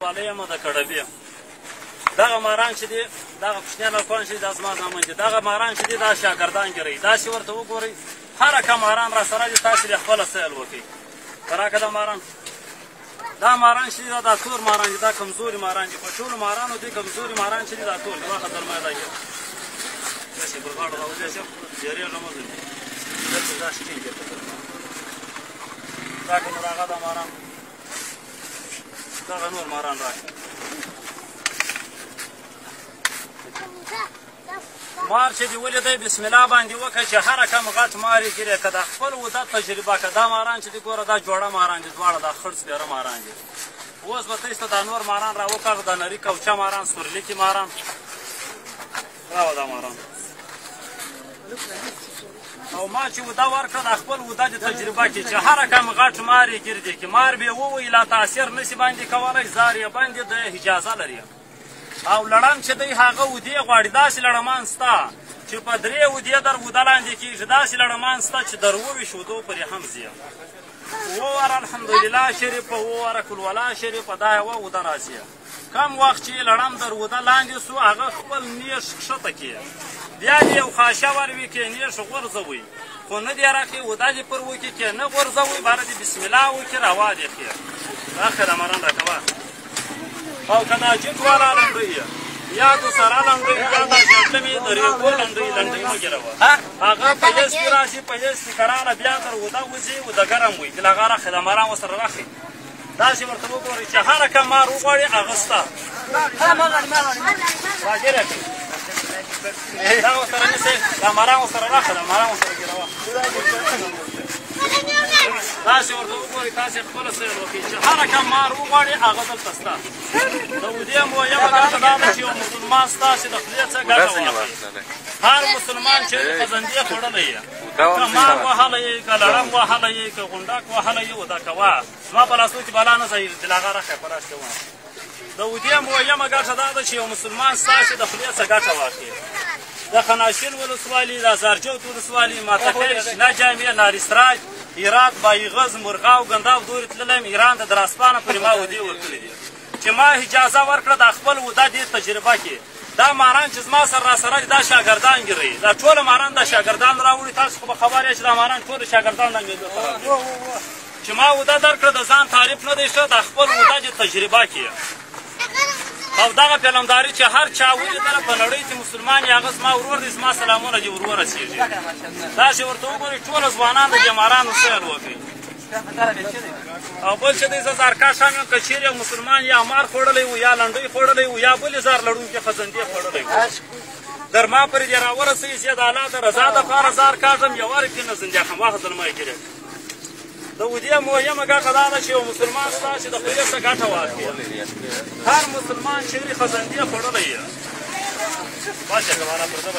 ولسوالۍ یم د کړبې. دغه ماران چې دي، دغه کوچنیان هلکان چې دي، دا زما زامن دي. دغه ماران چې دي، دا شاګردان ګروي. داسې ورته وګورئ، هره که ماران را سره دي، تاسې بیا خپله سیل وکړئ. راکه دا ماران، دا ماران چې دي، دا تور ماران دي، دا کمزوري ماران دي. په ټولو مارانو دي کمزوري ماران چې دي، دا تور دي. واخله زلمی، دا ګیره داسې پر غاړه راولېږم، ډېرېږه مه ځئ. دلته داسې ټینګ کړه. راکه نور هغه دا ماران، دغه نور ماران راکړه. مار چې دې ولیدی، بسم الله باندې وکړه چې هره کم غټ مار یې ګیرې که دا خپل وده تجربه که. دا ماران چې دي ګوره، دا جوړه ماران دي، دواړه دا خړ سپېره ماران دي. اوس به تاسو ته دا نور ماران راوکاږه، دا نري کوچه ماران، سورلیکي ماران راوه دا ماران. او ما چې وده ورکړه، دا خپل وده د تجربه کې چې هره کم غټ مار یې ګرځي کې مار به ووایي لا تاثیر نشي باندې کولی، زار یې باندې د اجازه لري. او لړم چې دی هغه ودې غواړي، داسې لړمان سته چې په درې ودې در وده لاندې کېږي، داسې لړمان سته چې در 22 ودو پورې هم ځي. اووه واره الحمدلله شریف، اووه واره کلولا شریف، دا یوه وده راځي. کم وخت چې لړم در وده لاندې سو، هغه خپل نیش کښته کړي، بیا دې یو خاشه ور وي کې نیش غورځوي، خو نه دې راکړي وده دې پر وکړي کې نه غورځوي، باره دې بسم الله وکړي راوا دې خې راخې دا ماران راکوه. او که دا جګ والا لنډۍ یا دوسره لنډۍ یا دا ژړلمې د ریګو لنډۍ، لنډۍ مه ګیروه. هغه په یس کې راشي، په یس کې کراره بیا تر وده وځي، وده ګرم وي. دلغه راخې دا ماران ورسره راخې. داسې ورته وګورئ چې هره که مار وغواړي هغه سته. راګیره کړئ، دا ورسره نیسئ، دا ماران ورسره راخې، دا ماران ورسره ګیروه. داسې ورته وګورئ، تاسې خپله سیل وکړئ چې هره که مار وغواړي هغه دلته سته. د ودې مهمه ګټه دا ده چې یو مسلمان ستاسې د خولې څه ګټه واخلي. هر مسلمان چې خزندې خوړلی یې، که مار وهلی یې، که لړم وهلی یې، که غونډک وهلی یې، وده کوه. زما په لاسو کې بلا نه ځایېږي، دلاغه راکړه په لاس کې وه. د ودې مهمه ګټه دا ده چې یو مسلمان ستاسې د خولې څه ګټه واخلي. د خناشین ولسوالي، د هزارجوت ولسوالي، ماتخیل، شنه جامع، ناریسراج، هرات، بایغز، مرغاو، ګنداو دورې تللی یم. ایران ته دراسپانه پورې ما ودې ورکړي دي چې ما اجازه ورکړه دا خپل وده دې تجربه کې. دا ماران چې زما سره را سره دي، دا شاګردان ګروي، دا ټوله ماران دا شاګردان راوړي. تاسو خو به خبر یاست چې دا ماران ټول شاګردان د مېلو ته راوړي. چې ما وده درکړه، د ځان تعریف نه دی ښه، دا خپل وده دې تجربه کې. او دغه فلمداري چې هر چا ولیدله په نړۍ کې مسلمان یې، هغه زما ورور دی، زما سلامونه دې ور ورسېږي. داسې ورته وګورئ، ټوله ځوانان د دې مارانو سیل وکړي. او بل چې دی، زه زارکش هم یم. که چېرې یو مسلمان یا مار خوړلی و، یا لنډۍ خوړلی و، یا بلې زار لرونکې خزندې خوړلی و، در ما پورې دې راورسوي، زه د الله د رضا دپاره زار کاږم، یوه روپۍ نه زندې اخلم. واخله زلمی ګیرې. د ودې مهمه ګټه دا ده چې یو مسلمان ستاسې د خولې څه ګټه واخلي. هر مسلمان چېرې خزندې خوړلی یې، بس یې که پر ده.